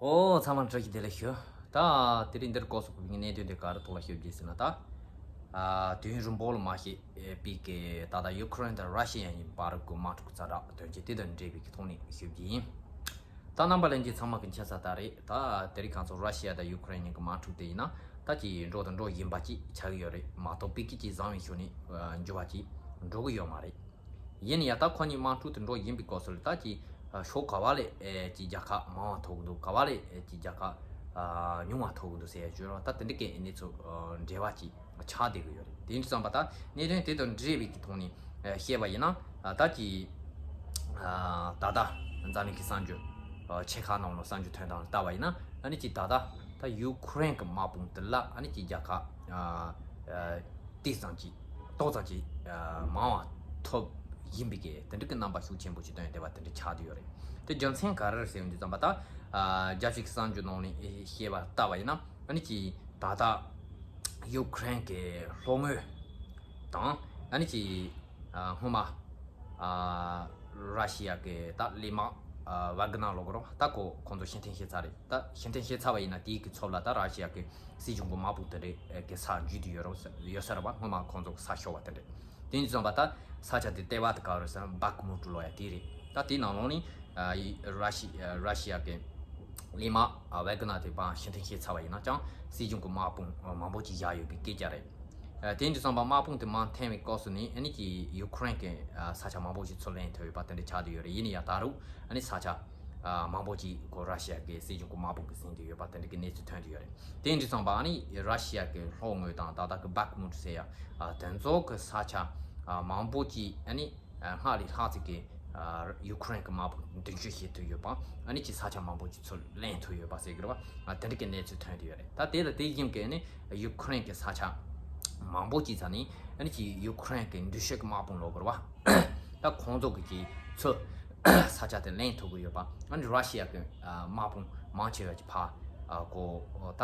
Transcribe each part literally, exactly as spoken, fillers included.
ཨོ། ཚང་མ་བཀྲ་ཤིས་བདེ་ལེགས་ཞུ། ད་དེ་རིང་འདིར་སྐོར་སོགས་ཀྱི་གནད་དོན་དེ་ག་རེ་ཐོག་ལ་ཞུ་རྒྱུ་ཟེར་ན། ད་ཨ་དུས་ཡུན་རིང་པོ་ལ་མ་ཤེས་པའི་གི་ད་ལྟ་ཡུ་ཁུ་རེན་དང་ར་ཤི་ཡ་གཉིས་བར་གྱི་དམག་འཁྲུག་ཛ་དྲག་དོན་རྐྱེན་དེ་དང་འབྲེལ་བའི་གི་ཐོག་ནས་ཞུ་རྒྱུ་ཡིན། ད་རྣམ་པ་ལྷན་རྒྱས་ཚང་མ་གི་མཁྱེན་གསལ་ལྟར་རེད། ད་དེ་རིང་ཁ་སང་ར་ཤི་ཡ་དང་ཡུ་ཁུ་རེན་གཉིས་ཀྱི་དམག་འཁྲུག་དེ་ཡིན་ན་ད་ཅིག་འགྲོ་དང་འགྲོ་བཞིན་པ་ཅིག་ཆགས་ཀྱི་ཡོད་རེད་མ་གཏོགས། དཔེ་སྐད་ཅིག་བཟང་བའི་ཕྱོགས་ནས་འགྱུར་བ་ཅིག་འགྲོ་གི་ཡོད་མ་རེད། ཡིན་ཡང་ད་ཁོ་གཉིས་དམག་འཁྲུག་དེ་འགྲོ་བཞིན་པའི་སྐབས་སུ་ལ་ད་ཅིག་ཕྱོགས་ག་བ་ལས་ཨེ་ཅིག་རྒྱལ་ཁབ་མང་བ་ཐོབ་ཀྱི་འདུག་ག་བ་ལས་ཨེ་ཅིག་རྒྱལ་ཁབ་ཨ་ཉུང་བ་ཐོབ་ཀྱི་འདུག་ཟེར་ཡ་བརྗོད་རོགས། ད་དེ་འདྲ་གི་གནས་ཚུལ་ཨ་འབྲེལ་བ་ཅིག་ཆགས་བསྡད་ཀྱི་ཡོད་རེད། དེ་འདྲ་ཙམ་པ་ད་གནད་དོན་དེ་དང་འབྲེལ་བའི་གི་ཐོག་ནས་ཨ་བཤད་པ་ཡིན་ན། ཨ་ད་ཅིག་ཨ་ད་ལྟ་འཛམ་གླིང་གི་གསར་འགྱུར་ཨ་ཆེ་ཁག་ནང་ལ་གསར་འགྱུར་ཐོན་སྟངས་ལ་བལྟ་བ་ཡིན་ན། ཨ་ནི་ཅིག་ད་ལྟ་ད་ཡུ་ཁུ་རེན་གྱི་དམག་དཔུང་དེ་ལ་ཨ་ནི་ཅིག་རྒྱལ་ཁབ་ཨ་ཨ་དེ་ཙམ་གྱིས་ཏོག་ཙམ་གྱིས་ཨ་མང་བ་ཐོབ་ཡིན་པའི་གི་དེ་འདྲ་གི་རྣམ་པ་ཤུགས་ཆེན་པོ་ཞིག་སྟོན་བསྡད་པ་དེ་འདྲ་ཆགས་བསྡད་ཡོད་རེད། དེ་རྒྱུ་མཚན་ག་རེ་རེད་ཟེར་བ་འདི་ཙམ་པ་ད་ཨ་རྒྱལ་སྤྱིའི་གསར་འགྱུར་ནང་ནས་བཤད་པ་ལྟ་བ་ཡིན་ན། ཨ་ནི་ཅིག་ད་ལྟ་ཡུ་ཁུ་རེན་གྱི་ལྷོ་ངོས་དང་ཨ་ནི་ཅིག་ཨ་སྔོན་མ་ཨ་ར་ཤི་ཡ་གི་ད་གླས་དམག་ཨ་ཝ་གྷི་ནར་ལབ་དགོས་རེད་བ། ད་ཁོ་ཁོང་ཚོ་ཕྱིར་འཐེན་བྱས་ཚར་རེད། ད་ཕྱིར་འཐེན་བྱས་ཚར་བ་ཡིན་ན་དེའི་གི་ཚབ་ལ་ད་ར་ཤི་ཡ་གི་སྲིད་གཞུང་གི་དམག་དཔུང་དེ་འདྲ་གི་སར་འཛུལ་དུ་ཡོད་རོགས་ཡོད་ས་རེད་བ། སྔོན་མ་ཁོང་ཚོ་གི་ས་ཤོར་བ་དེ་འདྲ། དེ་ནས་བཟུང་བ་ད་ས་ཆ་དེ་ལྟེ་བ་དེ་ག་རེ་ཟེར་ན་བྷག་མུ་ཊི་ལབ་ཡ་དེ་རེད། ད་དེའི་ནང་ལོགས་ནས་ཨ་ཡི་ར་ཤི་ཨ་ར་ཤི་ཡ་གི་གླས་དམག་ཨ་ཝ་གྷི་ནར་དེ་ཕར་ཕྱིར་འཐེན་བྱས་ཚར་བ་ཡིན་ན་ཀྱང་སྲིད་གཞུང་གི་དམག་དཔུང་ཨ་མང་པོ་ཅིག་བཞག་ཡོད་པའི་སྐད་ཆ་རེད། ཨ་དེ་འདྲ་ཙམ་པ་དམག་དཔུང་དེ་མར་འཐེན་པའི་སྐབས་སུ་ནས་ཨ་ནི་ཅིག་ཡུ་ཁུ་རེན་གྱི་ཨ་ས་ཆ་མང་པོ་ཞིག་ཚུར་ལེན་ཐུབ་ཡོད་པ་དེ་འདྲ་ཆགས་བསྡད་ཡོད་རེད། ཡིན་ན་ཡང་ད་རུང་ཨ་ནི་ས་ཆ་ཨ་མང་པོ་ཅིག་ཁོ་ར་ཤི་ཡ་གི་སྲིད་གཞུང་གི་དམག་དཔུང་གིས་ཟིན་བསྡད་ཡོད་པ་དེ་འདྲ་གི་གནས་ཚུལ་ཐོན་བསྡད་ཡོད་རེད། དེ་འདྲ་ཙམ་པ་ཨ་ནི་ར་ཤི་ཡ་གི་ལྷོ་ངོས་དང་ད་ལྟ་གི་བྷག་མུ་ཊི་ཟེར་ཡ་ཨ་དེ་ཚོ་གི་ས་ཆ་ཨ་མང་པོ་ཅིག་ཨ་ནི་ཨ་སྔར་ལས་ལྷག་ཙམ་གྱི་ཨ་ཡུ་ཁུ་རེན་གྱི་དམག་དཔུང་མདུན་སྐྱོད་བྱེད་ཐུབ་ཡོད་པ། ཨ་ནི་ཅིག་ས་ཆ་མང་པོ་ཅིག་ཚུར་ལེན་ཐུབ་ཡོད་པ་ཟེར་གི་རེད་བ། ཨ་དེ་འདྲ་གི་གནས་ཚུལ་ཐོན་བསྡད་ཡོད་རེད། ད་དེ་ལ་དེ་བཞིན་གྱི་ཨ་ནི་ཡུ་ཁུ་རེན་གྱི་ས་ཆ་མང་པོ་ཅིག་ས་ནས་ཨ་ནི་ཅིག་ཡུ་ཁུ་རེན་གྱི་མདུན་སྐྱོད་ཀྱི་དམག་དཔུང་ལབ་དགོས་རེད་བ། ད་ཁོང་ཚོ་གི་ཅིག་ཚུར་ས་ཆ་དེ་ལེན་ཐུབ་ཀྱི་ཡོད་པ། ཨ་ནི་ར་ཤི་ཡ་གི་ཨ་དམག་དཔུང་མང་ཆེ་བ་ཅིག་ཕར་ཨ་ཁོ་ད་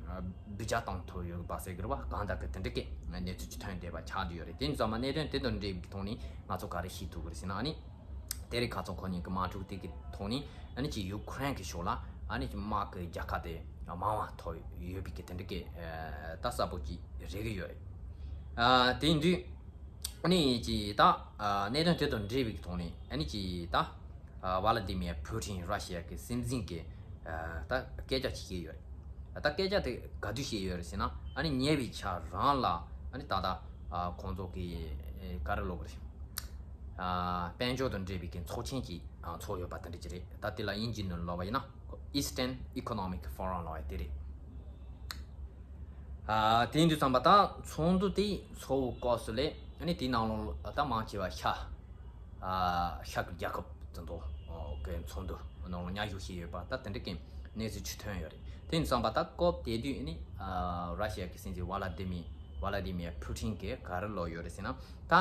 ཨ་འབུད་རྒྱག་བཏང་ཐུབ་ཡོད་པ་ཟེར་གི་རེད་བ། གང་ལྟར་གི་དེ་འདྲ་གི་གནས་ཚུལ་ཅིག་ཐོན་བསྡད་པ་ཆགས་བསྡད་ཡོད་རེད། དེ་ཙམ་པ་གནད་དོན་དེ་དང་འབྲེལ་བའི་ཐོག་ནས་ང་ཚོ་ག་རེ་ཤེས་ཐུབ་ཀྱི་རེད་ཟེར་ན། ཨ་ནི་དེ་རིང་ཁ་སང་ཁོ་གཉིས་ཀྱི་དམག་འཁྲུག་དེ་གི་ཐོག་ནས་ཨ་ནི་ཅིག་ཡུ་ཁུ་རེན་གྱི་ཕྱོགས་ལ་ཨ་ནི་ཅིག་དམག་གི་རྒྱལ་ཁ་དེ་མང་བ་ཐོབ་ཡོད་པའི་གི་དེ་འདྲ་གི་ཨ་ད་གསལ་པོ་ཅིག་རེད་གི་ཡོད་རེད། ཨ་དེ་ཡིན་དུས་ཨ་ནི་ཅིག་ད་ཨ་གནད་དོན་དེ་དང་འབྲེལ་བའི་གི་ཐོག་ནས་ཨ་ནི་ཅིག་ད་ཨ་ཝ་ལ་ཏི་མིར་ཕུ་ཊིན་ར་ཤི་ཡ་གི་སྲིད་འཛིན་གྱི་ཨ་ད་སྐད་ཆ་ཅིག་བཤད་ཡོད་རེད། ད་སྐད་ཆ་དེ་ག་དུས་བཤད་ཡོད་རེད་ཟེར་ན། ཨ་ནི་ཉེ་བའི་ཆར་རང་ལ་ཨ་ནི་ད་ལྟ་ཨ་ཁོང་ཚོ་གི་ཨེ་ག་རེ་ལབ་དགོས་རེད། ཨ་དཔལ་འབྱོར་དང་འབྲེལ་བའི་གི་ཚོགས་ཆེན་ཅིག་ཨ་ཚོགས་ཡོད་པ་དེ་འདྲ་ཅིག་རེད། ད་དེ་ལ་དབྱིན་ཇིའི་ནང་ལབ་པ་ཡིན་ན་Eastern Economic Forum ལབ་ཡ་དེ་རེད། ཨ་དེ་ཡིན་དུས་ཙམ་པ་ད་ཚོགས་འདུ་དེ་ཚོགས་པའི་སྐབས་སུ་ལས་ཨ་ནི་དེའི་ནང་ལོགས་ད་མང་ཆེ་བ་ཤ་ཨ་ཤ་གི་རྒྱལ་ཁབ་དེ་ཚོ་གི་ཚོགས་འདུ་ནང་མཉམ་ཞུགས་བྱས་ཡོད་པ་ད་དེ་འདྲ་གི་གནས་ཚུལ་ཅིག་ཐོན་ཡོད་རེད། དེ་ཡིན་ཙམ་པ་ད་སྐབས་དེ་དུས་ཨ་ནི་ཨ་ར་ཤི་ཡ་གི་སྲིད་འཛིན་ཝ་ལ་ཏི་མི་ཝ་ལ་ཏི་མི་ཕུ་ཊིན་གྱིས་ག་རེ་ལབ་ཡོད་རེད་ཟེར་ན། ད་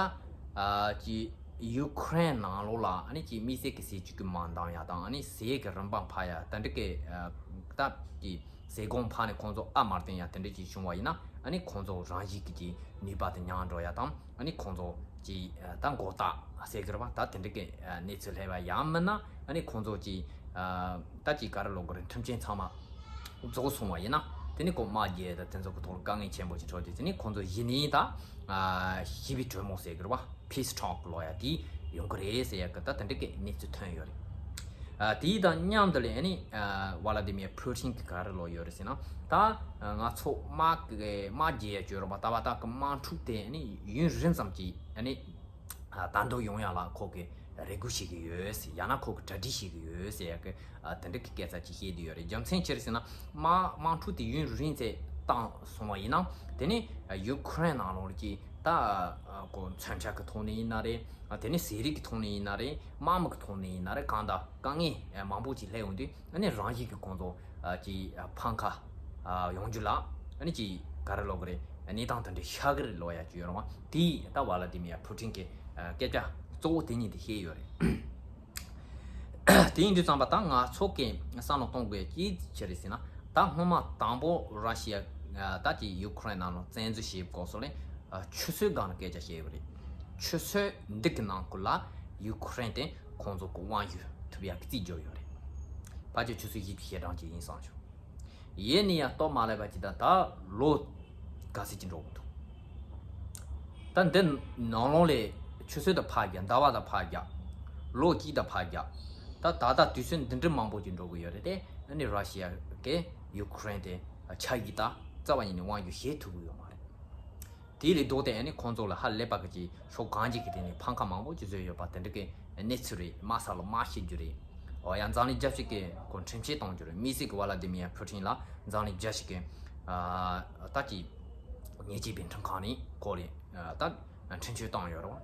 ཨ་ཅི་ཡུ་ཁུ་རེན་ནང་ལོགས་ལ་ཨ་ནི་ཅི་དམིགས་བསལ་གྱི་ཟས་བཅུད་ཀྱི་མ་འདང་ཡ་དང་ཨ་ནི་ཟས་ཀྱི་རིན་པ་འཕར་ཡ་དེ་འདྲ་གི་ཨ་ད་ཅི་ཟས་གོང་འཕར་ནས་ཁོང་ཚོ་ཨ་མ་བརྟེན་ཡ་དེ་འདྲ་ཅིག་བྱུང་བ་ཡིན་ན། ཨ་ནི་ཁོང་ཚོ་རང་བཞིན་གྱི་ཅི་ནུས་པ་དེ་ཉམས་འགྲོ་ཡ་དང་། ཨ་ནི་ཁོང་ཚོ་ཅི་ད་མགོ་བཏགས་ཟེར་གི་རེད་བ། ད་དེ་འདྲ་གི་གནས་ཚུལ་སླེབས་པ་ཡང་མིན་ན། ཨ་ནི་ཁོང་ཚོ་ཅི་ད་ཅི་ག་རེ་ལབ་དགོས་རེད། མཐུན་རྐྱེན་ཚང་མ་རྫོགས་སོང་བ་ཡིན་ན། དེ་ནི་ཁོ་དམག་རྒྱག་ཡ་དང་དེ་ཚོ་གི་ཐོག་ལ་དཀའ་ངལ་ཆེན་པོ་ཅིག་འཕྲད་དུས། དེ་ནི་ཁོང་ཚོ་གཞི་ནས་ད་ཞི་བའི་གྲོས་མོལ་ཟེར་གི་རེད་བ། Peace talk ལབ་ཡ་དེ་ཡོང་གི་རེད་ཟེར་ཡ་གི་ད་དེ་འདྲ་གི་གནས་ཚུལ་ཐོན་ཡོད་རེད། ཨ་དེའི་དང་མཉམ་དུ་ལས་ཨ་ནི་ཨ་ཝ་ལ་ཏི་མིར་ཕུ་ཊིན་གྱིས་ག་རེ་ལབ་ཡོད་རེད་ཟེར་ན། ད་ཨ་ང་ཚོ་དམག་གི་དམག་རྒྱག་ཡ་བྱོས་རོགས་པ། ད་བར་ད་གི་དམག་འཁྲུག་དེ་ཨ་ནི་ཡུན་རིང་ཙམ་གྱི་ཨ་ནི་ཨ་ད་འདོད་ཡོང་ཡ་ལ་ཁོ་གི་རེ་སྐུལ་བྱེད་ཀྱི་ཡོད་ཟེར། ཡང་ན་ཁོ་གི་གྲ་སྒྲིག་བྱེད་ཀྱི་ཡོད་ཟེར་ཡ་གི་ཨ་དེ་འདྲ་གི་སྐད་ཆ་ཅིག་བཤད་བསྡད་ཡོད་རེད། རྒྱུ་མཚན་ཅི་རེད་ཟེར་ན། དམག་དམག་འཁྲུག་དེ་ཡུན་རིང་ཙམ་བཏང་སོང་བ་ཡིན་ན། དེ་ནི་ཡུ་ཁུ་རེན་ནང་ལོགས་ཀྱི་ད་ཨ་ཁོ་མཚོན་ཆ་གི་ཐོག་ནས་ཡིན་ན་རེད། ཨ་དེ་ནི་ཟས་རིགས་ཀྱི་ཐོག་ནས་ཡིན་ན་རེད། དམག་མི་གི་ཐོག་ནས་ཡིན་ན་རེད། གང་ལྟར་དཀའ་ངལ་ཨ་མང་པོ་ཅིག་སླེབས་ཡོང་དུས། ཨ་ནི་རང་བཞིན་གྱིས་ཁོང་ཚོ་ཨ་ཅིག་ཨ་ཕམ་ཁ་ཨ་ཡོང་རྒྱུ་ལ་ཨ་ནི་ཅིག་ག་རེ་ལབ་དགོས་རེད། གནས་སྟངས་དེ་འདྲ་ཤར་གི་རེད་ལབ་ཡ་ཅིག་ཡོད་རེད་བ། དེ་ད་ཝ་ལ་ཏི་མིར་ཕུ་ཊིན་གྱིས་ཨ་སྐད་ཆ་གཙོ་བོ་དེ་གཉིས་དེ་བཤད་ཡོད་རེད། དེ་ཡིན་དུས་ཙམ་པ་ད་ང་ཚོ་གིས་བསམ་བློ་གཏོང་དགོས་ཅི་ཅི་རེད་ཟེར་ན། ད་སྔོན་མ་དང་པོ་ར་ཤི་ཡ་ད་ཅིག་ཡུ་ཁུ་རེན་ནང་ལ་བཙན་འཛུལ་བྱེད་སྐབས་སུ་ལ་ཆུ་ཚོད་སྒང་ལ་སྐད་ཆ་བཤད་ཡོད་རེད། ཆུ་ཚོད་འདི་གི་ནང་ཁུལ་ལ་ཡུ་ཁུ་རེན་དེ་ཁོང་ཚོ་གི་དབང་བསྒྱུར་ཐུབ་ཡག་གི་རྩིས་བརྗོད་ཡོད་རེད། ཕལ་ཆེར་ཆུ་ཚོད་བཞི་བཅུ་ཞེ་གྲངས་ཅིག་ཡིན་བསམ་བྱུང་། ཡིན་ན་ཡང་སྟབས་མ་ལེགས་པ་ཅིག་དང་ད་ལོ་ག་ཚོད་ཅིག་འགྲོ་གི་འདུག་ད་འདི་ནང་ལོགས་ལས་ཆུ་ཚོད་དང་ཕར་རྒྱག་ཟླ་བ་དང་ཕར་རྒྱག་ལོ་གཅིག་དང་ཕར་རྒྱག་ད་ད་ལྟ་དུས་ཚོད་འདི་འདྲ་མང་པོ་ཅིག་འགྲོ་གི་ཡོད་རེད་དེ། ཨ་ནི་ར་ཤི་ཡ་གིས་ཡུ་ཁུ་རེན་དེ་ཆ་ཡིག་ད་རྩ་བ་ཉིད་ནས་དབང་སྒྱུར་བྱེད་ཐུབ་ཀྱི་ཡོད་མ་རེད། དེ་ལས་ལྡོག་སྟེ་ཨ་ནི་ཁོང་ཚོ་ལ་ཧ་ལས་པ་གི་ཅིག་ཕྱོགས་གང་ཅིག་གི་སྟེང་ནས་ཕམ་ཁ་མང་པོ་ཅིག་བཟོས་ཡོད་པ་དེ་འདྲ་གི་གནས་ཚུལ་རེད། དམའ་ས་ལ་དམའ་བཤད་རྒྱུ་རེད། འོ་ཡང་འཛམ་གླིང་རྒྱལ་སྤྱི་གིས་ཁོ་འཁྲུན་ཆོད་བཏང་རྒྱུ་རེད། དམིགས་བསལ་གྱི་ཝ་ལ་དི་མི་ཡ་ཕུ་ཊིན་ལ་འཛམ་གླིང་རྒྱལ་སྤྱི་གིས་ཨ་ད་ཅིག་ཉེས་ཆད་དཔེ་ཁྲིམས་ཁང་ནས་ཁོ་ལ་ཨ་ད་འཁྲུན་ཆོད་བཏང་ཡོད་རེད།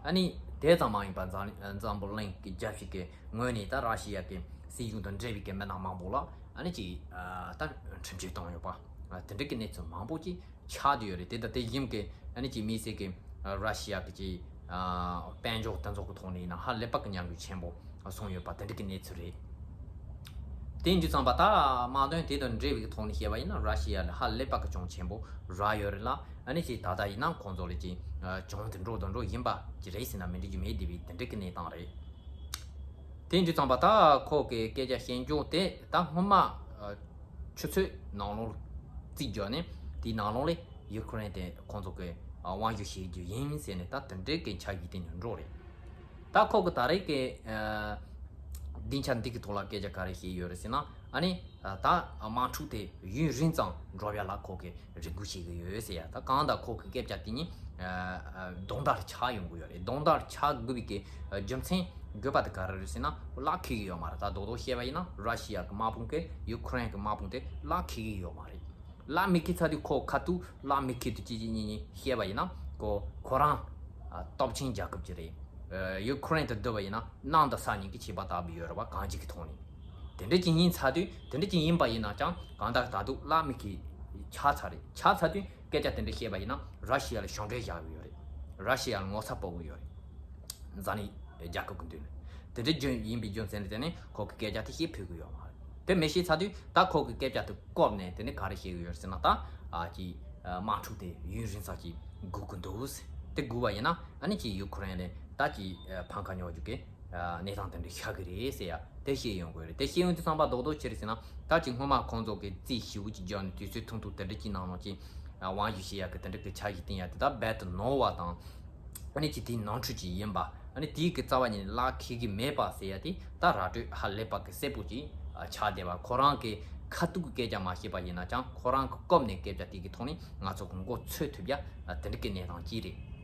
ཨ་ནི་དེ་ཙམ་མ་ཡིན་པར་འཛམ་འཛམ་བུ་གླིང་གི་རྒྱལ་སྤྱི་གི་ངོས་ནས་ད་ར་ཤི་ཡ་གི་སྲིད་གཞུང་དང་འབྲེལ་བའི་གི་མི་སྣ་མང་པོ་ལ་ཨ་ནི་ཅིག་ཨ་ད་འཁྲུན་ཆོད་བཏང་ཡོད་པ། ཨ་དེ་འདྲ་གི་གནས་ཚུལ་མང་པོ་ཅིག་ཆགས་བསྡད་ཡོད་རེད། དེ་དང་དེ་བཞིན་གྱི་ཨ་ནི་ཅིག་དམིགས་བསལ་གྱི་ཨ་ར་ཤི་ཡ་གི་ཅིག་ཨ་དཔལ་འབྱོར་དེ་ཚོ་གི་ཐོག་ནས་ཡིན་ན་ཧ་ལས་པ་གི་ཉམས་རྒུད་ཆེན་པོ་སོང་ཡོད་པ་དེ་འདྲ་གི་གནས་ཚུལ་རེད། དེ་ཡིན་དུས་ཙམ་པ་ད་དམག་དོན་དེ་དང་འབྲེལ་བའི་ཐོག་ནས་བཤད་པ་ཡིན་ན་ར་ཤི་ཡ་ལ་ཧ་ལས་པ་གི་གྱོང་ཆེན་པོ་རག་ཡོད་རེད་ལ། ཨ་ནི་ཅིག་ད་ལྟ་ཡིན་ན་ཁོང་ཚོ་ལ་ཅིག་ཨ་གྱོང་དེ་འགྲོ་དང་འགྲོ་བཞིན་པ་ཅིག་རེད་ཟེར་ན་མི་འགྲིག་རྒྱུ་མེད་བསྡད་པའི་དེ་འདྲ་གི་གནས་སྟངས་རེད། དེ་ཡིན་དུས་ཙམ་པ་ད་ཁོ་གི་སྐད་ཆ་བཤད་རྒྱུ་དེ་ད་སྔོན་མ་ཨ་ཆུ་ཚོད་ནང་ལོགས་རྩིས་བརྒྱབ་ནས་དེའི་ནང་ལོགས་ལས་ཡུ་ཁུ་རེན་དེ་ཁོང་ཚོ་གི་ཨ་དབང་སྒྱུར་བྱེད་རྒྱུ་ཡིན་ཟེར་ནས་ད་དེ་འདྲའི་སྐད་ཆ་ཡིག་སྟེང་ནས་འགྲོ་རེད། ད་ཁོ་གི་ད་རེས་ཀྱི་ཨ་སྡིངས་ཆ་འདི་གི་ཐོག་ལ་སྐད་ཆ་ག་རེ་བཤད་ཡོད་རེད་ཟེར་ན། ཨ་ནི་ཨ་ད་དམག་འཁྲུག་དེ་ཡུན་རིང་ཙམ་འགྲོ་ཡ་ལ་ཁོ་གི་རེ་སྒུག་བྱེད་ཀྱི་ཡོད་ཟེར་ཡ། ད་གང་ལྟར་ཁོ་གི་སྐད་ཆ་དེ་ཉིད་ཨ་ཨ་རྡུང་རྡེག་ཆགས་ཡོང་གི་ཡོད་རེད། རྡུང་རྡེག་ཆགས་དགོས་པའི་གི་ཨ་རྒྱུ་མཚན་དགོས་པ་དེ་ག་རེ་རེད་ཟེར་ན་ལག་འཁེལ་གི་ཡོད་མ་རེད། ད་རྡོག་རྡོག་བཤད་པ་ཡིན་ན་ར་ཤི་ཡ་གི་དམག་དཔུང་གིས་ཡུ་ཁུ་རེན་གི་དམག་དཔུང་དེ་ལག་འཁེལ་གི་ཡོད་མ་རེད། ལག་མི་འཁེལ་ཚར་དུས་ཁོ་ཁ་ཐུག་ལག་མི་འཁེལ་དུས་གཅིག་གཅིག་གཉིས་གཉིས་བཤད་པ་ཡིན་ན་ཁོ་ཁོ་རང་ཨ་སྟོབས་ཆེན་རྒྱལ་ཁབ་ཅིག་རེད། ཨ་ཡུ་ཁུ་རེན་དང་བསྡུར་བ་ཡིན་ན་གནམ་དང་ས་གཉིས་ཀྱི་ཁྱད་པར་ལྟ་བུ་ཡོད་རེད་བ། གང་ཅིག་གི་ཐོག་ནས་དེ་འདྲ་ཅིག་ཡིན་ཚར་དུས་དེ་འདྲ་ཅིག་ཡིན་པ་ཡིན་ན་ཀྱང་གང་ལྟར་ད་དུང་ལག་མི་འཁེལ་ཆགས་ཚར་རེད། ཆགས་ཚར་དུས་སྐད་ཆ་དེ་འདྲ་བཤད་པ་ཡིན་ན་ར་ཤི་ཡ་ལ་གྱོང་ཁྲན་བཞག་གི་ཡོད་རེད། ར་ཤི་ཡ་ལ་ངོ་ཚ་སྤོ་གི་ཡོད་རེད། འཛམ་གླིང་རྒྱལ་ཁབ་ཀྱི་མདུན་ནས། དེ་འདྲའི་རྒྱུ་ཡིན་པའི་རྒྱུ་མཚན་ལ་བརྟེན་ནས་ཁོ་གི་སྐད་ཆ་དེ་བཤད་ཕོད་ཀྱི་ཡོད་མ་རེད། དེ་མི་བཤད་ཚར་དུས་ད་ཁོ་གི་སྐད་ཆ་དེ་བཀབ་ནས་དེ་ནས་ག་རེ་བཤད་ཀྱི་ཡོད་ཟེར་ན་ད་ཨ་ཅིག་དམག་འཁྲུག་དེ་ཡུན་རིང་ཙམ་ཅིག་སྒུག་གི་འདུག་ཟེར། དེ་སྒུག་པ་ཡིན་ན་ཨ་ནི་ཅིག་ཡུ་ཁུ་རེན་ལ་ད་ཅིག་ཕམ་ཁ་ཉོ་རྒྱུ་གི་གནས་སྟངས་དེ་འདྲ་ཤར་གི་རེད་ཟེར་ཡ་དེ་བཤད་ཡོང་གི་རེད། དེ་བཤད་ཡོང་དུས་ཙམ་པ་རྡོག་རྡོག་ཅི་རེད་ཟེར་ན་ད་ཅིག་སྔོན་མ་ཁོང་ཚོ་གི་རྩིས་ཞིབ་ཅིག་བརྒྱབ་ནས་དུས་ཚོད་ཐུང་ཐུང་དེ་འདྲ་ཅིག་ནང་ལོགས་ཅིག་དབང་སྒྱུར་བྱེད་ཡ་གི་དེ་འདྲ་གི་ཆ་ཞིག་བསྟན་ཡ་དེ་ད་རྦད་དེ་ནོར་བ་དང་། ཨ་ནི་ཅིག་དེའི་ནོར་འཁྲུལ་ཅིག་ཡིན་པ། ཨ་ནི་དེའི་གི་རྩ་བ་ཉིད་ནས་ལག་འཁེལ་གི་མེད་པ་ཟེར་ཡ་དེ་ད་ར་སྤྲོད་ཧ་ལས་པ་གི་གསལ་པོ་ཅིག་ཨ་ཆགས་བསྡད་པ། ཁོ་རང་གི་ཁ་ཐུག་གི་སྐད་ཆ་མ་བཤད་པ་ཡིན་ན་ཀྱང་ཁོ་རང་གི་བཀབ་ནས་སྐད་ཆ་དེ་གི་ཐོག་ནས་ང་ཚོ་གི་མགོ་ཚོས་ཐུབ་ཡ་ཨ་དེ་འདྲ་གི་གནས་སྟངས་ཅིག་རེད།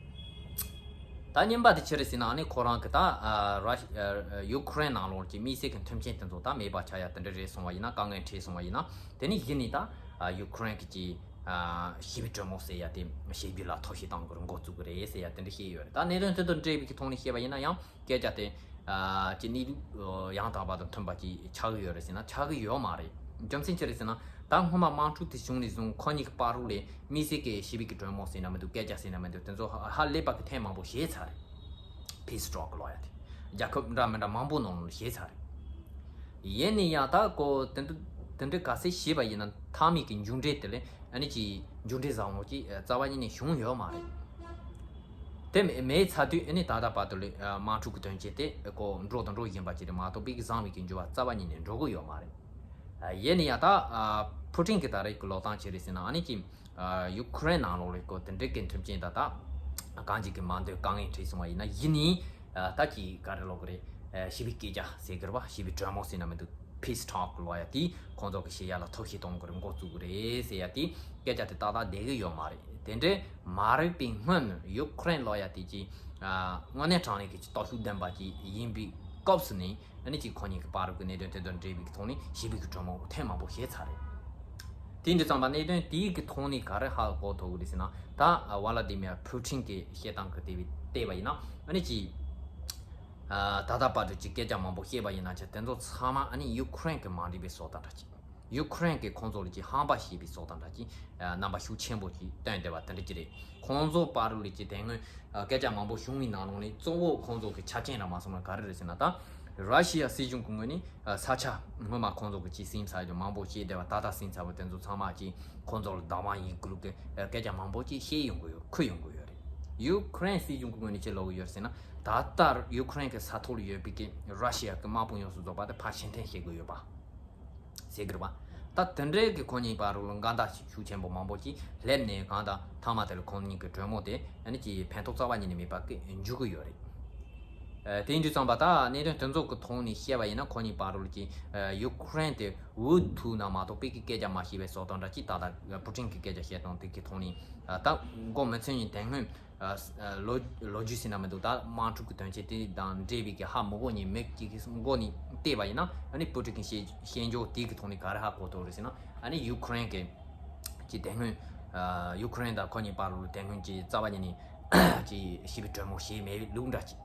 ད་གཉིས་པ་དེ་ཅི་རེད་ཟེར་ན་ཨ་ནི་ཁོ་རང་གི་ད་ཨ་ར་ཨ་ཡུ་ཁུ་རེན་ནང་ལོགས་ཀྱི་དམིགས་བསལ་གི་མཐུན་རྐྱེན་དེ་ཚོ་ད་མེད་པ་ཆགས་ཡ་དེ་འདྲ་རེད་སོང་བ་ཡིན་ན། དཀའ་ངལ་འཕྲད་སོང་བ་ཡིན་ན་དེ་ནི་གཞི་ནས་ད་ཨ་ཡུ་ཁུ་རེན་གི་ཅིག་ཞི་བའི་གྲོས་མོལ་ཟེར་ཡ་དེ་བྱེད་རྒྱུ་ལ་ཐབས་ཤེས་གཏང་དགོས་རེད། འགོ་བཙུགས་ཀྱི་རེད་ཟེར་ཡ་དེ་འདྲ་བཤད་ཡོད་རེད། ད་གནད་དོན་དེ་དང་འབྲེལ་བའི་གི་ཐོག་ནས་བཤད་པ་ཡིན་ན་ཡང་སྐད་ཆ་དེ་ཨ་ཅི་གནས་ལུགས་ཡང་དག་པ་དང་མཐུན་པ་ཅིག་ཆགས་ཀྱི་ཡོད་རེད་ཟེར་ན་ཆགས་ཀྱི་ཡོད་མ་རེད། རྒྱུ་མཚན་ཅི་རེད་ཟེར་ན་ད་སྔོན་མ་དམག་འཁྲུག་དེ་བྱུང་ནས་བཟུང་ཁོ་གཉིས་ཀྱི་བར་དུ་ལ་དམིགས་བསལ་གྱི་ཞི་བའི་གི་གྲོས་མོལ་ཟེར་ན་མི་འདུག་སྐད་ཆ་ཟེར་ན་མི་འདུག་དེ་ཚོ་ཧ་ཧ་ལས་པ་གི་ཐེངས་མང་པོ་བྱས་ཚར་རེད། Peace talk ལབ་ཡ་དེ་རྒྱལ་ཁབ་འདྲ་མི་འདྲ་མང་པོ་ནང་ལ་བྱས་ཚར་རེད། ཡིན་ནའི་ཡང་ད་ཀོ་དེ་འདྲ་དེ་འདྲ་ག་ཚད་བྱས་པ་ཡིན་ན་མཐའ་མའི་གི་མཇུག་འབྲས་དེ་ལས་ཨ་ནི་ཅིག་མཇུག་འབྲས་བཟང་བོ་ཅིག་རྩ་བ་ཉིད་ནས་བྱུང་ཡོད་མ་རེད། དེ་མེད་མེད་ཚར་དུས་ཨ་ནི་ད་ལྟ་བར་དུ་ལས་དམག་འཁྲུག་གི་དོན་རྐྱེན་དེ་ཀོ་འགྲོ་དང་འགྲོ་བཞིན་པ་ཅིག་རེད་མ་གཏོགས་པའི་གི་བཟང་བའི་གི་འགྱུར་བ་རྩ་བ་ཉིད་ནས་འགྲོ་གི་ཡོད་མ་རེད། ཡིན་ནའི་ཡང་ད་ཕུ་ཊིན་གི་ད་རེས་གི་ལོག་སྟངས་ཅི་རེད་ཟེར་ན་ཨ་ནི་ཅིག་ཡུ་ཁུ་རེན་ནང་ལོགས་ལ་ཀོ་དེ་འདྲའི་གི་མཐུན་རྐྱེན་ད་ད་གང་ཅིག་གི་མ་འདོད་དཀའ་ངལ་འཕྲད་སོང་བ་ཡིན་ན་ཡིན་ནའི། ད་ཅིག་ག་རེ་ལབ་དགོས་རེད། ཞི་བའི་སྐད་ཆ་ཟེར་གི་རེད་བ། ཞི་བའི་གྲོས་མོལ་ཟེར་ན་མི་འདུག Peace talk ལབ་ཡ་དེ་ཁོང་ཚོ་གི་བྱེད་ཡ་ལ་ཐབས་ཤེས་གཏོང་དགོས་རེད། འགོ་བཙུགས་དགོས་རེད་ཟེར་ཡ་དེ་སྐད་ཆ་དེ་ཏག་ཏག་བསྡད་གི་ཡོད་མ་རེད། དེ་འདྲ་མ་རེད་པའི་སྔོན་ཡུ་ཁུ་རེན་ལབ་ཡ་དེ་ཅིག་དངོས་གནས་དྲང་གནས་ཀྱི་ཅིག་སྟོབས་ཤུགས་ལྡན་པ་ཅིག་ཡིན་པའི་སྐབས་སུ་ནས། ཨ་ནི་ཅིག་ཁོ་གཉིས་ཀྱི་བར་གྱི་གནད་དོན་དེ་དང་འབྲེལ་བའི་ཐོག་ནས་ཞི་བའི་གི་གྲོས་མོལ་ཐེངས་མང་པོ་བྱས་ཚར་རེད། དེ་འདྲ་ཙམ་པ་གནད་དོན་དེའི་གི་ཐོག་ནས་ག་རེ་ཧ་གོ་ཐུབ་ཀྱི་རེད་ཟེར་ན། ད་ཝ་ལ་དི་མིར་ཕུ་ཊིན་གྱི་བཤད་སྟངས་ཀྱི་དེ་བལྟས་པ་ཡིན་ན་ཨ་ནི་ཅིག་ད་ལྟ་བར་དུ་ཅིག་སྐད་ཆ་མང་པོ་བཤད་པ་ཡིན་ན་ཅིག་དེ་ཚོ་ཚང་མ་ཨ་ནི་ཡུ་ཁུ་རེན་གྱི་མ་འགྲིག་པའི་བཟོ་ལྟ་འདྲ་ཅིག་ཡུ་ཁུ་རེན་གྱིས་ཁོང་ཚོ་ལ་ཅིག་ཧམ་པ་བྱས་པའི་བཟོ་ལྟ་འདྲ་ཅིག་རྣམ་པ་ཤུགས་ཆེན་པོ་ཅིག་སྟོན་བསྡད་པ་དེ་འདྲ་ཅིག་རེད། ཁོང་ཚོ་བར་ལ་ཅིག་དེ་སྔོན་སྐད་ཆ་མང་པོ་བྱུང་བའི་ནང་ལོགས་ནས་གཙོ་བོ་ཁོང་ཚོ་གི་ཆ་རྐྱེན་ར་མ་སོང་ན་ག་རེ་རེད་ཟེར་ན། ད་ར་ཤི་ཡ་སྲིད་གཞུང་གི་ངོས་ནས་ས་ཆ་སྔོན་མ་ཁོང་ཚོ་གི་ཅིག་ཟིན་ཚར་རྒྱུ་མང་པོ་ཅིག་བསྡད་པ་ད་ལྟ་ཟིན་ཚར་བ་དེ་ཚོ་ཚང་མ་ཅིག་ཁོང་ཚོ་ལ་བདག་དབང་ཡིན་དགོས་ལུགས་ཀྱི་སྐད་ཆ་མང་པོ་ཅིག་བཤད་ཡོང་གི་ཡོད། འཁོད་ཡོང་གི་ཡོད་རེད། ཡུ་ཁུ་རེན་སྲིད་གཞུང་གི་ངོས་ནས་ཅིག་ལབ་གི་ཡོད་ཟེར་ན། ད་ལྟ་ཡུ་ཁུ་རེན་གི་ས་ཐོག་ལ་ཡོད་པའི་གི་ར་ཤི་ཡ་གི་དམག་དཔུང་ཡོངས་སུ་རྫོགས་པ་དེ་ཕར་ཕྱིར་འཐེན་བྱེད་དགོས་ཡོད་པ། ཟེར་གི་རེད་བ། ད་དེ་འདྲའི་གི་ཁོ་གཉིས་བར་ལ་འགལ་ཟླ་ཤུགས་ཆེན་པོ་མང་པོ་ཅིག་སླེབས་ནས་གང་ལྟར་མཐའ་མ་དེ་ལ་ཁོ་གཉིས་ཀྱི་གྲོས་མོལ་དེ་ཨ་ནི་ཅིག་ཕན་ཐོགས་རྩ་བ་ཉིད་ནས་མེད་པ་གི་འཇུག་གི་ཡོད་རེད། ཨ། དེ་ཡིན་དུས་ཙམ་པ་ད་གནད་དོན་དེ་ཚོ་གི་ཐོག་ནས་བཤད་པ་ཡིན་ན་ཁོ་གཉིས་བར་ལ་ཅིག་ཨ། ཡུ་ཁུ་རེན་དེ་འུ་ཐུག་ན་མ་གཏོགས་པའི་གི་སྐད་ཆ་མ་བཤད་པའི་བཟོ་སྟངས་འདྲ་ཅིག་ད་ལྟ་པུ་ཊིན་གི་སྐད་ཆ་བཤད་སྟངས་དེ་གི་ཐོག་ནས་ད་མགོ་མི་ཚོས་ཡིན་དེ་སྔོན། ཨ། ལོ་ལོ་རྒྱུས་ཟེར་ན་མི་འདུག་ད་དམག་འཁྲུག་གི་དོན་རྐྱེན་དེ་དང་འབྲེལ་བའི་གི་ཧ་མི་གོ་ཉིན་མི་གཅིག་གི་མགོ་ནས་བལྟས་པ་ཡིན་ན་ཨ་ནི་པུ་ཊིན་གྱི་བཤད་བཤད་འཇོག་དེ་གི་ཐོག་ནས་ག་རེ་ཧ་གོ་ཐུབ་རེད་ཟེར་ན་ཨ་ནི་ཡུ་ཁུ་རེན་གྱི་ཀྱི་དེ་སྔོན། ཨ། ཡུ་ཁུ་རེན་དང་ཁོ་གཉིས་བར་ལ་དེ་སྔོན་གྱི་རྩ་བ་ཉིད་ནས་ཀྱི་ཞི་བའི་གྲོས་མོལ་བྱས་མེད་ལུགས་འདྲ་ཅིག་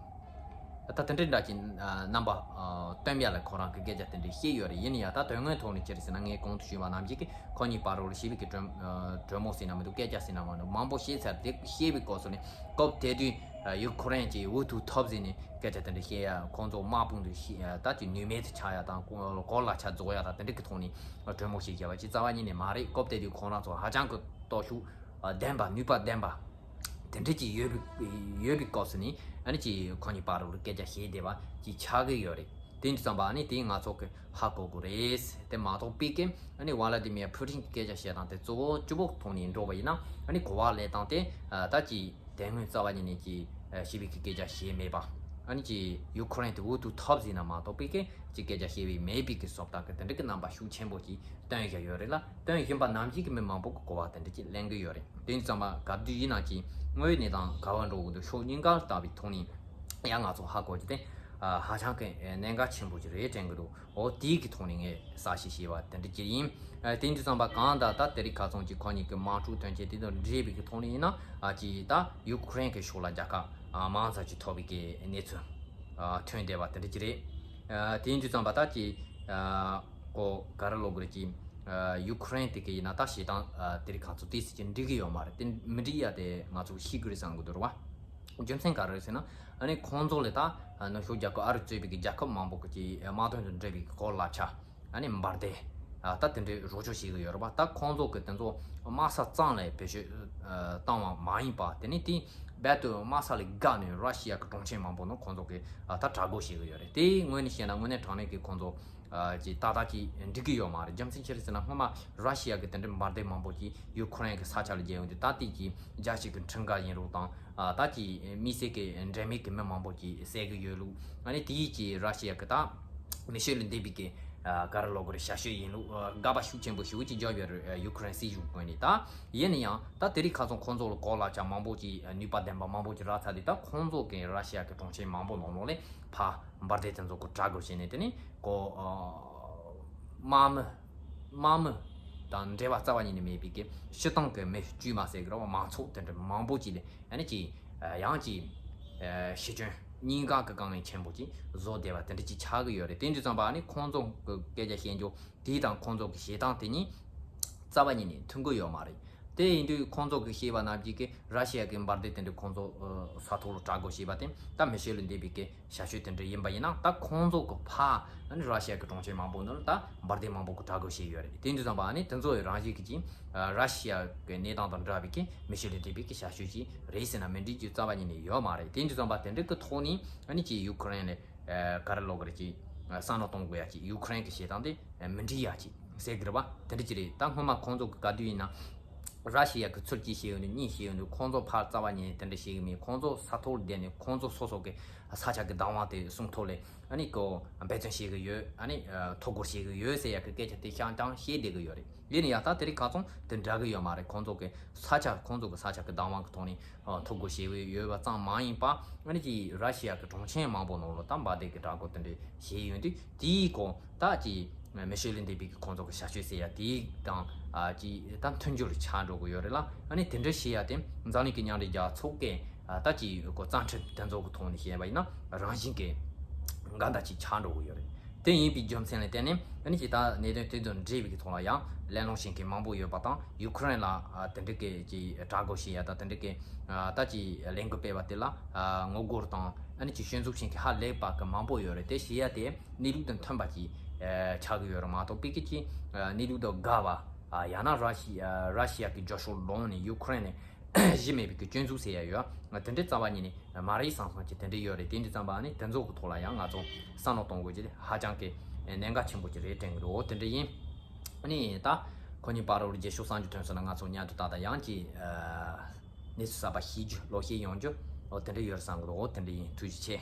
ད་དེ་འདྲའི་འདྲ་ཅིག་ཨ། རྣམ་པ་ཨ། སྟོན་པ་ལ་ཁོ་རང་གི་སྐད་ཆ་དེ་འདྲ་བཤད་ཡོད་རེད། ཡིན་ཡང་ད་དོན་དངོས་ཐོག་ནས་ཅི་རེད་ཟེར་ན་ངས་གོང་དུ་ཞུས་པ་ནང་བཞིན་གྱི་ཁོ་གཉིས་བར་ལ་ཞི་བའི་གི་གྲོས་ཨ། གྲོས་མོལ་ཟེར་ན་མི་འདུག་སྐད་ཆ་ཟེར་ན་མི་འདུག་མང་པོ་བཤད་ཚར། དེ་བཤད་པའི་སྐབས་སུ་ནས་སྐབས་དེ་དུས་ཡུ་ཁུ་རེན་གྱིས་འུ་ཐུག་ཐབས་ཟིན་ནས་སྐད་ཆ་དེ་འདྲ་བཤད་ཡ་ཁོང་ཚོ་དམག་དཔུང་དུ་ཤི་ད་ཅིག་ནུས་མེད་དུ་ཆགས་ཡ་དང་གོ་ལག་ཆ་རྫོགས་ཡ་དང་དེ་འདྲ་གི་ཐོག་ནས་གྲོས་མོལ་ཞིག་བྱས་པ་ཅིག་རྩ་བ་ཉིད་ནས་མ་རེད། སྐབས་དེ་དུས་ཁོང་རང་ཚོ་ཧ་ཅང་གི་སྟོབས་ཤུགས་ལྡན་པ་ནུས་པ་ལྡན་པ་དེ་འདྲ་ཅིག་ཡོད་པའི་ཡོད་པའི་སྐབས་སུ་ནས་ཨ་ནི་ཅིག་ཁོ་གཉིས་བར་ལ་སྐད་ཆ་བཤད་བསྡད་པ་ཅིག་ཆགས་ཀྱི་ཡོད་རེད། དེ་འདྲ་ཙམ་པ་ཨ་ནི་དེ་ང་ཚོ་གི་ཧ་གོ་དགོས་རེད། དེ་མ་གཏོགས་པའི་གི་ཨ་ནི་ཝ་ལ་ཏི་མིར་ཕུ་ཊིན་གྱི་སྐད་ཆ་བཤད་སྟངས་དེ་གཙོ་བོ་སྤྱི་བོ་ཐོག་ནས་འགྲོ་བ་ཡིན་ན་ཨ་ནི་གོ་བ་ལེན་སྟངས་དེ་ད་ཅིག་དེ་སྔོན་རྩ་བ་ཉིད་ནས་ཀྱི་ཞི་བའི་གི་སྐད་ཆ་བཤད་མེད་པ། ཨ་ནི་ཀྱི་ཡུ་ཁུ་རེན་དེ་འུ་ཐུག་ཐབས་ཟིན་ན་མ་གཏོགས་པའི་གི་ཀྱི་སྐད་ཆ་བཤད་པའི་མེད་པའི་གི་བཟོ་ལྟ་གི་དེ་འདྲ་གི་རྣམ་པ་ཤུགས་ཆེན་པོ་ཅིག་སྟོན་བཞིན་ཡོད་རེད་ལ། སྟོན་བཞིན་པ་ནམ་ཞིག་གི་མི་མང་པོ་གི་གོ་བ་དེ་འདྲ་ཅིག་ལེན་གི་ཡོད་རེད། དེ་ཙམ་པ་ག་དུས་ཡིན་ན་ཀྱི་དངོས་ཡོད་གནས་སྟངས་ག་བ་འགྲོ་གི་འདུག་ཕྱོགས་གཉིས་ཀ་ལ་ལྟ་བའི་ཐོག་ནས་ཡང་ང་ཚོ་ཧ་གོ་རྒྱུ་དེ་ཧ་ཅང་གི་གནད་འགག་ཆེན་པོ་ཅིག་རེད་དྲན་གི་འདུག་འོ་དེའི་གི་ཐོག་ནས་ངས་གསལ་བཤད་བྱས་པ་དེ་འདྲ་ཅིག་ཡིན། དེ་འདྲ་ཙམ་པ་གང་ལྟར་ད་དེ་རིང་ཁ་སང་ཅིག་ཁོ་གཉིས་ཀྱི་དམག་འཁྲུག་དོན་རྐྱེན་དེ་དང་འབྲེལ་བའི་གི་ཐོག་ནས་ཡིན་ན་ཅིག་ད་ཡུ་ཁུ་རེན་གི་ཕྱོགས་ལ་རྒྱལ་ཁ་མང་ཙམ་ཅིག་ཐོབ་པའི་གི་གནས་ཚུལ་ཐོན་བསྡད་པ་དེ་འདྲ་ཅིག་རེད། དེ་འདྲ་ཙམ་པ་ད་ཅིག་གོ་ག་རེ་ལབ་དགོས་རེད་ཀྱི་ཡུ་ཁུ་རེན་དེ་གི་ཡིན་ན་ད་བྱེད་སྟངས་དེ་རིང་ཁ་སང་ཏོག་ཙམ་ཅིག་འགྲིག་གི་ཡོད་མ་རེད། དེ་མི་འགྲིག་ཡ་དེ་ང་ཚོ་ཤེས་དགོས་རེད་བསམ་གི་འདུག་རེད་བ། རྒྱུ་མཚན་ག་རེ་རེད་ཟེར་ན་ཨ་ནི་ཁོང་ཚོ་ལ་ད་ནུབ་ཕྱོགས་རྒྱལ་ཁབ་ཨ་རི་གཙོས་པའི་གི་རྒྱལ་ཁབ་མང་པོ་གི་ཀྱི་དམག་དོན་དང་འབྲེལ་བའི་གི་གོ་ལག་ཆ་ཨ་ནི་འབར་མདེལ་ད་དེ་འདྲའི་རོགས་སྐྱོར་བྱེད་གི་ཡོད་རེད་བ། ད་ཁོང་ཚོ་གི་དེ་ཚོ་དམག་ས་གཙང་ལ་བེད་སྤྱོད་བཏང་བ་མ་ཡིན་པ་དེ་ནི་དེ་རྦད་དུ་དམག་ས་ལས་བརྒལ་ནས་ར་ཤི་ཡ་གི་གྲོང་ཁྱེར་མང་པོ་ནང་ཁོང་ཚོ་གི་ད་དྲག་རྒོལ་བྱེད་གི་ཡོད་རེད། དེའི་ངོས་ནས་བཤད་ན་དངོས་གནས་དྲང་གནས་ཀྱི་ཁོང་ཚོ་ཀྱི་ཏག་ཏག་ཅིག་འགྲིག་གི་ཡོད་མ་རེད། རྒྱུ་མཚན་ཅི་རེད་ཟེར་ན་སྔོན་མ་ར་ཤི་ཡ་གི་དེ་འདྲའི་འབར་མདེལ་མང་པོ་ཅིག་ཡུ་ཁུ་རེན་གི་ས་ཆ་ལ་བརྒྱབ་ཡོང་དུས་ད་ལྟའི་ཀྱི་རྒྱལ་སྤྱི་གི་ཁྲིམས་འགལ་ཡིན་ལུགས་དང་ད་ཀྱི་དམིགས་བསལ་གི་འབྲེལ་མེད་གི་མི་མང་པོ་ཅིག་བསད་གི་ཡོད་ལུགས། ཨ་ནི་དེའི་ཀྱི་ར་ཤི་ཡ་གི་ད་མི་ཆོས་ལས་འདས་པའི་གི་ག་རེ་ལབ་དགོས་རེད། ཞབས་ཞུ་ཡིན་ལུགས་དགག་པ་ཤུགས་ཆེན་པོ་ཞེ་པོ་ཅིག་བརྒྱབ་ཡོད་རེད། ཡུ་ཁུ་རེན་སྲིད་གཞུང་ངོས་ནས། ད་ཡིན་ན་ཡང་ད་དེ་རིང་ཁ་སང་ཁོང་ཚོ་ལ་གོ་ལག་ཆ་མང་པོ་ཅིག་ནུས་པ་ལྡན་པ་མང་པོ་ཅིག་རག་ཚར་དུས་ད་ཁོང་ཚོ་གི་ར་ཤི་ཡ་གི་གྲོང་ཁྱེར་མང་པོ་ནང་ལོགས་ལ་ཕར་འབར་མདེལ་དེ་ཚོ་གི་དྲག་རྒོལ་བྱས་ནས་དེ་ནི་གོ་དམག་མི་དམག་མི་དང་འབྲེལ་བ་རྩ་བ་ཉིད་ནས་མེད་པའི་གི་སྤྱི་བཏང་གི་མི་དཀྱུས་མ་ཟེར་གི་རེད་བ། མང་ཚོགས་དེ་འདྲ་མང་པོ་ཅིག་ལ་ཨ་ནི་ཅིག་ཡང་ཅིག་ཤི་སྐྱོན་གཉིས་ཀ་གི་དཀའ་ངལ་ཆེན་པོ་ཅིག་བཟོ་བསྡད་པ་དེ་འདྲ་ཅིག་ཆགས་གི་ཡོད་རེད། དེ་འདྲ་ཙམ་པ་ཨ་ནི་ཁོང་ཚོ་གི་སྐད་ཆ་བཤད་རྒྱུ་དེ་དང་ཁོང་ཚོ་གི་བྱེད་སྟངས་དེ་གཉིས་རྩ་བ་ཉིད་ནས་མཐུན་གི་ཡོད་མ་རེད། དེ་ཡིན་དུས་ཁོང་ཚོ་གི་བཤད་པ་ནང་བཞིན་གི་ར་ཤི་ཡ་གི་འབར་མདེལ་དེ་འདྲ་ཁོང་ཚོ་ས་ཐོག་ལ་དྲག་རྒོལ་བྱས་པ་དེ་ད་མི་ཆོས་ལས་འདས་པའི་གི་ཞབས་ཞུ་དེ་འདྲ་ཡིན་པ་ཡིན་ན་ད་ཁོང་ཚོ་གི་ཕར་ཨ་ནི་ར་ཤི་ཡ་གི་གྲོང་ཁྱེར་མང་པོ་ནང་ལ་ད་འབར་མདེལ་མང་པོ་གི་དྲག་རྒོལ་བྱས་ཡོད་རེད། དེ་འདྲ་ཙམ་པ་ཨ་ནི་དེ་ཚོ་རང་བཞིན་གི་ཅིག་ར་ཤི་ཡ་གི་གནས་སྟངས་དང་འདྲ་བའི་གི་མི་ཆོས་ལས་འདས་པའི་གི་ཞབས་ཞུ་ཅིག་རེད་ཟེར་ན་མི་འགྲིག་རྒྱུ་རྩ་བ་ཉིད་ནས་ཡོད་མ་རེད། དེ་འདྲ་ཙམ་པ་དེ་འདྲ་གི་ཐོག་ནས་ཨ་ནི་ཅིག་ཡུ་ཁུ་རེན་ལ་ག་རེ་ལབ་དགོས་རེད། ཅིག་བསམ་བློ་གཏོང་དགོས་ཡ་ཅིག་ཡུ་ཁུ་རེན་གི་བྱེད་སྟངས་དེ་མི་འགྲིག་ཡ་ཅིག་ཟེར་གི་རེད་བ། དེ་འདྲ་ཅིག་རེད། ད་སྔོན་མ་ཁོང་ཚོ་གི་ག་དུས་ཡིན་ན་ར་ཤི་ཡ་གི་ཚུར་གྱིས་བཤད་ཡོང་དུས་གཉིས་བཤད་ཡོང་དུས་ཁོང་ཚོ་ཕར་རྩ་བ་ཉིད་ནས་དེ་འདྲ་བཤད་གི་མེད། ཁོང་ཚོ་ས་ཐོག་ལ་བསྡད་ནས་ཁོང་ཚོ་སོ་སོ་གི་ས་ཆ་གི་བདག་དབང་དེ་སྲུང་ཐོག་ལ་ཨ་ནི་ཀོ་འབད་བརྩོན་བྱེད་གི་ཡོད། ཨ་ནི་ཐོ་འགོད་བྱེད་གི་ཡོད་ཟེར་ཡ་གི་སྐད་ཆ་དེ་ཤང་ཀྱང་བཤད་བསྡད་གི་ཡོད་རེད། ཡིན་ན་ཡང་ད་དེ་རིང་ཁ་སང་དེ་འདྲ་གི་ཡོད་མ་རེད། ཁོང་ཚོ་གི་ས་ཆ་ཁོང་ཚོ་གི་ས་ཆ་གི་བདག་དབང་གི་ཐོག་ནས་ཐོ་འགོད་བྱེད་ཀྱི་ཡོད་པ་ཙམ་མ་ཡིན་པ་ཨ་ནི་ཅིག་ར་ཤི་ཡ་གི་གྲོང་ཁྱེར་མང་པོ་ནང་ལ་ད་འབར་མདེལ་གི་དྲག་རྒོལ་དེ་འདྲ་བྱས་ཡོང་དུས་དེའི་སྐོར་ད་ཅིག་མི་ཆོས་ལས་འདས་པའི་གི་ཁོང་ཚོ་གི་ཞབས་ཞུ་ཟེར་ཡ་དེ་དང་ཨ་ཅིག་ད་མཐུན་སྦྱོར་ཆགས་འགྲོ་གི་ཡོད་རེད་ལ། ཨ་ནི་དེ་འདྲ་བྱེད་ཡ་དེ་འཛམ་གླིང་གི་མཉམ་འབྲེལ་རྒྱལ་ཚོགས་ཀྱི་ཨ་ད་ཅིག་གོ་རྩ་ཁྲིམས་དེ་ཚོ་གི་ཐོག་ནས་བཤད་པ་ཡིན་ན་རང་བཞིན་གི་འགལ་ཟླ་ཅིག་ཆགས་འགྲོ་གི་ཡོད་རེད། དེ་ཡིན་པའི་རྒྱུ་མཚན་ལ་བརྟེན་ནས་ཨ་ནི་ཅིག་ད་གནད་དོན་དེ་དང་འབྲེལ་བའི་གི་ཐོག་ལ་ཡང་གླེང་སློང་བྱེད་མཁན་མང་པོ་ཡོད་པ་དང་ཡུ་ཁུ་རེན་ལ་ཨ་དེ་འདྲ་གི་ཅིག་དྲག་རྒོལ་བྱེད་ཡ་ད་དེ་འདྲ་གི་ཨ་ད་ཅིག་ལས་འགུལ་སྤེལ་བ་དེ་ལ་ཨ་ངོ་རྒོལ་དང་ཨ་ནི་ཅིག་སྐྱོན་འཛུགས་བྱེད་མཁན་ཧ་ལས་པ་གི་མང་པོ་ཡོད་རེད། དེ་བྱེད་ཡ་དེ་གནས་ལུགས་དང་མཐུན་པ་ཅིག་ཨ་ཆགས་གི་ཡོད་རེད་མ་གཏོགས་པའི་གི་ཅིག་ཨ་གནས་ལུགས་དང་འགལ་བ་ཨ་ཡང་ན་ར་ཤི་ཨ་ར་ཤི་ཡ་གི་རྒྱབ་ཕྱོགས་ལངས་ནས་ཡུ་ཁུ་རེན་ནས་གཞི་མེད་པའི་གི་སྐྱོན་འཛུགས་ཟེར་ཡ་ཡོད། ང་དེ་འདྲའི་རྩ་བ་ཉིད་ནས་མ་རེད་བསམ་བསམ་གྱི་དེ་འདྲ་ཡོད་རེད། དེ་འདྲ་ཙམ་པ་ཨ་ནི་དེ་ཚོ་གི་ཐོག་ལ་ཡང་ང་ཚོ་བསམ་བློ་གཏོང་དགོས་ཀྱི་ཧ་ཅང་གི་གནད་འགག་ཆེན་པོ་ཅིག་རེད་དྲན་གི་འདུག་དེ་འདྲ་ཡིན། ཨ་ནི་ད་ཁོ་གཉིས་བར་དུ་རྗེས་ཕྱོགས་གསར་འགྱུར་ཐོན་སོང་ན་ང་ཚོ་མཉམ་དུ་ཏག་ཏག་ཡང་ཅིག་གནས་ཚུལ་གསར་པ་ཤེས་རྒྱུ་ལོག་ཤེས་ཡོང་རྒྱུ་འོ་དེ་འདྲ་ཡོད་རེད་བསམ་གི་འདུག་འོ་དེ་འདྲ་ཡིན། ཐུགས་རྗེ་ཆེ།